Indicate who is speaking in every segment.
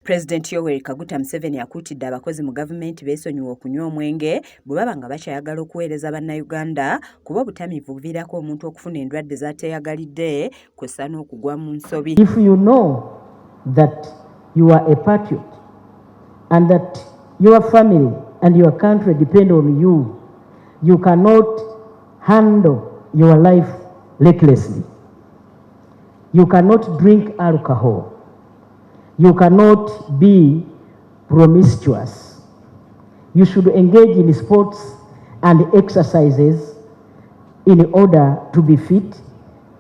Speaker 1: Pulezidenti Yoweri Kaguta Museveni akuutidde abakozi mu gavumenti beesonyiwe okunywa omwenge bwe baba nga bakyayagala okuweereza Bannayuganda, kuba obutamiivu buviirako omuntu okufuna endwadde z'ateeyagalidde kw'ossa n'okugwa mu nsobi.
Speaker 2: If you know that you are a patriot and that your family and your country depend on you, you cannot handle your life recklessly. You cannot drink alcohol. You cannot be promiscuous. You should engage in sports and exercises in order to be fit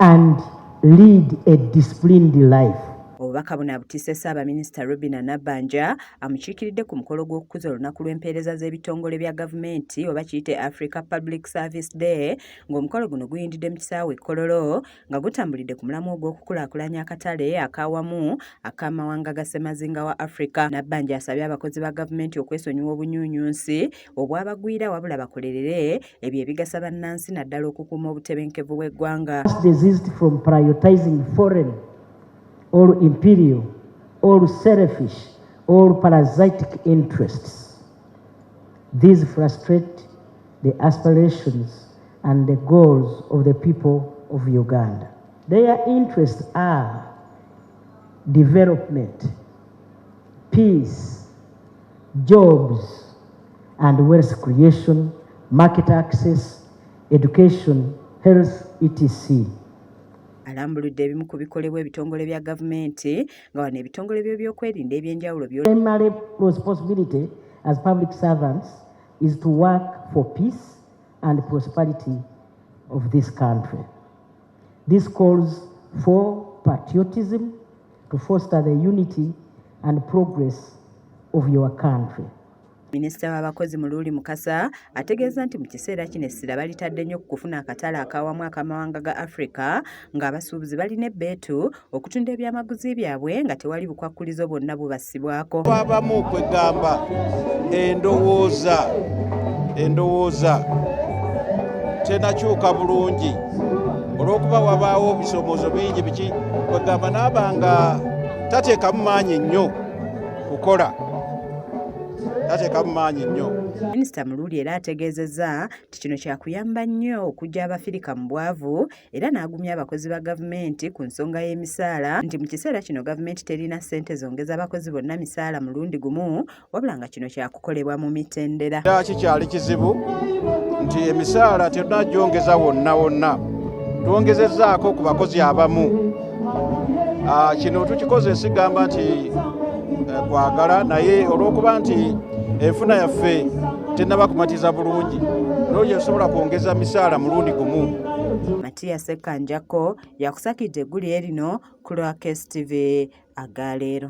Speaker 2: and lead a disciplined life.
Speaker 1: Obubaka buno abutisse Ssaabaminisita Robinah Nabbanja amukiikiridde ku mukolo gw'okukuza olunaku lw'empeereza z'ebitongole bya gavumenti, oba kiyite Africa Public Service Day, ng'omukolo guno guyindidde mu kisaawe e Kololo, nga gutambulidde ku mulamwa ogw'okukulaakulanya akatale ak'awamu ak'amawanga ga ssemazinga wa Africa. Nabbanja asabye abakozi ba gavumenti okwesonyiwa obunyuunyunsi obwabagwira, wabula bakolerere ebyo ebigasa bannansi, naddala okukuuma obutebenkevu bw'eggwanga.
Speaker 2: Desist from prioritizing foreign or imperial or selfish or parasitic interests. These frustrate the aspirations and the goals of the people of Uganda. Their interests are development, peace, jobs, and wealth creation, market access, education, health, etc.
Speaker 1: Alambuludde ebimu ku bikolebwa ebitongole bya gavumenti, nga wano ebitongole by'ebyokwerinda ebyenjawulo.
Speaker 2: Primary responsibility as public servants is to work for peace and prosperity of this country. This calls for patriotism to foster the unity and progress of your country.
Speaker 1: Minisita w'abakozi Muluuli Mukasa ategeeza nti mu kiseera kino essira balitadde nnyo ku kufuna akatale akawamu ak'amawanga ga Africa, ng'abasuubuzi balina ebbeetu okutunda ebyamaguzi byabwe nga tewali bukwakkulizo bwonna bubassibwako.
Speaker 3: Twabamu kwegamba endowooza tenakyuka bulungi olw'okuba wabaawo ebisomoozo bingi biki, kwegamba naaba nga tateekamu maanyi nnyo kukola, tateekamu maanyi nnyo.
Speaker 1: Minisita Muluuli era ategeezezza nti kino kyakuyamba nnyo okuggya Abafirika mu bwavu, era n'agumya abakozi ba gavumenti ku nsonga y'emisaala nti mu kiseera kino gavumenti terina ssente zongeza abakozi bonna misaala mulundi gumu, wabula nga kino kyakukolebwa mu mitendera.
Speaker 3: Era kikyali kizibu nti emisaala tetunagyongeza wonna wonna, twongezezzaako ku bakozi abamu. Kino tukikoze sigamba nti kwagala, naye olw'okuba nti enfuna yaffe tennaba kumatiza bulungi, nolyo esobola kwongeza misaala mulundi gumu.
Speaker 1: Matiya Sekkanjakko yakusakidde eggulire lino ku lwa KSTV agaleero.